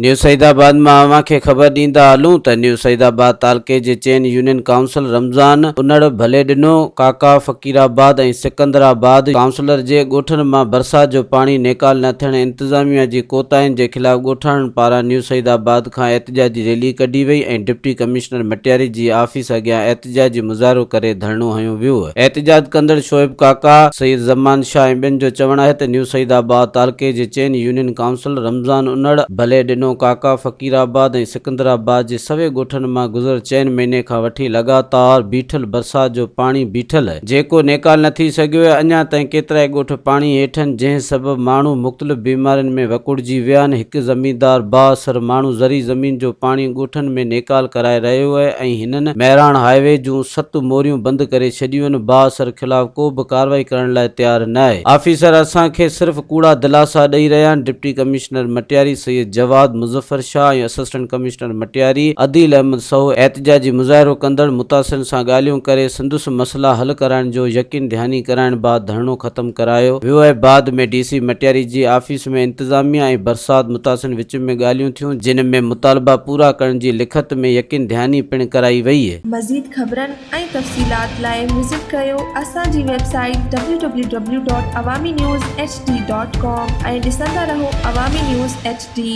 نيو سعيدآباد مان اوهان کي خبر ڏيندا هلون ته نيو سعيدآباد تعلقي جي چئن يونين ڪائونسل رمضان انڙ، ڀليڏنو، ڪاڪا فقيرآباد ۽ سڪندرآباد ڪائونسلر جي ڳوٺن مان برسات جو پاڻي نيڪال نه ٿيڻ انتظاميا جي ڪوتاهين جي خلاف ڳوٺاڻن پاران نيو سعيدآباد کان احتجاجي ريلي ڪڍي وئي ۽ ڊپٽي ڪمشنر مٽياري جي آفيس اڳيان احتجاجي مظاهرو ڪري ڌرڻو هنيو ويو. احتجاج ڪندڙ شعيب ڪاڪا، سيد زمان شاهه ۽ ٻين جو چوڻ آهي ته نيو سعيدآباد تعلقي جي چئن يونين ڪائونسل رمضان انڙ، ڀلي ڏنو ڪاڪا، فقير آباد ۽ سڪندر آباد جي سوين ڳوٺن مان گذريل چئن مهيني کان وٺي لڳاتار بيٺل برسات جو پاڻي بيٺل جيڪو نيڪال نه ٿي سگهيو آهي اڃا تائين ڪيترائي ڳوٺ پاڻي هيٺ آهن جنهن سبب ماڻهو مختلف بيمارين ۾ وڪوڙجي ويا آهن هڪ زميندار بااثر ماڻهو زرعي زمين جو پاڻي ڳوٺن ۾ نيڪال ڪرائي رهيو آهي ۽ هنن مهراڻ هاء وي جون ست موريون بند ڪري ڇڏيون آهن بااثر خلاف ڪو به ڪارروائي ڪرڻ لاء تيار نه آهي آفيسر اسان کي صرف ڪوڙا دلاسا ڏئي رهيا آهن، deputy commissioner Matiari Syed Jawad Muzaffar Shah ۽ assistant commissioner Matiari Adeel Ahmed Saho احتجاجي مظاهرو ڪندڙ متاثرن سان ڳالهيون ڪري سندس مسئلا حل ڪرائڻ جو يقين ڌياني ڪرائڻ بعد ڌرڻو ختم ڪرايو ويو آهي بعد ۾ ڊي سي مٽياري جي آفيس ۾ انتظاميا ۽ برسات متاثرن وچ ۾ ڳالهيون ٿيون جن ۾ مطالبا پورا ڪرڻ جي لکت ۾ يقين ڌياني پڻ ڪرائي وئي. مزيد خبرن ۽ تفصيلات لاء وزٽ ڪريو اسان جي website W W W dot Awami news H D dot com ۽ ڏسندا رهو عوامي نيوز ايڇ ڊي.